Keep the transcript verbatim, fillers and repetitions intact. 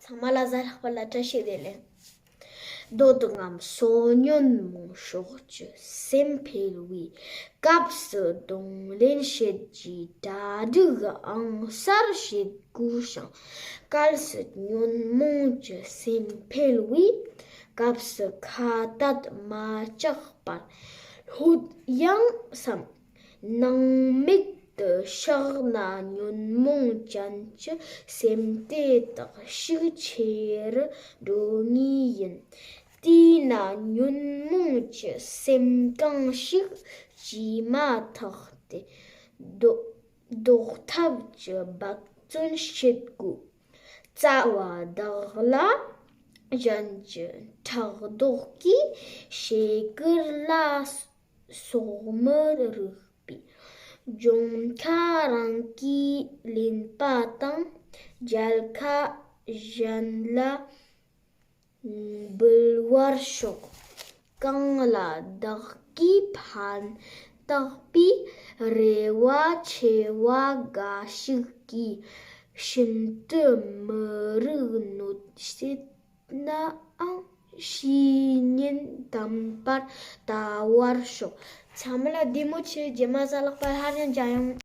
ཚང་མ་ལ་གཟའ་ལྷག་པ་ལ་བཀྲ་ཤིས་བདེ་ལེགས། འདོད་དང་ངམ་སོགས་ཉོན་མོངས་ཕྱོགས་ཀྱི་སེམས་འཕེལ་བའི་སྐབས་སུ་གདོང་ལེན་བྱེད་ཀྱི་གྲ་སྒྲིག་ཨང་གསར་བྱེད་དགོས་ཤིང་། གལ་སྲིད་ཉོན་མོངས་ཀྱི་སེམས་འཕེལ་བའི་སྐབས་སུ་ཁ་ཏད་མ་བཅག་པར་ལྷོད་ཡངས་སམ། སྣང་མེད་དུ་བཞག་ན་ཉོན་མོངས་ཅན་གྱི་སེམས་དེ་དག་ཤུགས་ཆེ་རུ་འགྲོ་ངེས་ཡིན། དེས་ན་ཉོན་མོངས་ཀྱི་སེམས་གང་ཞིག་བཅོས་མ་ཐག་ཏུ་ཟློག་ཟློག་ཐབས་ཀྱི་འབད་བརྩོན་བྱེད་དགོས། རྩ་བ་དག་ལ་གཞན་གྱི་ཕྲག་དོག་གིས་ཞེ་དགུར་ལ་སོགས་མི་རིགས་པའི་ལྗོངས་མཁར་རང་གིས་ལེན་པ་དང་། རྒྱལ་ཁ་གཞན་ལ་འབུལ་བར་ཤོག། གང་ལ་བདག་གིས་ཕན་བཏགས་པའི་རེ་བ་ཆེ་བ་འགའ་ཞིག་གིས་ཤིན་ཏུ་མི་རིགས་གནོད་སྲིད་ནའང་། བཤེས་གཉེན་དམ་པར་ལྟ་བར་ཤོག། ཚང་མ་ལ་བདེ་མོ་བྱོས། རྗེས་མ་གཟའ་ལྷག་པ་སླར་ཡང་མཇལ་ཡོང་།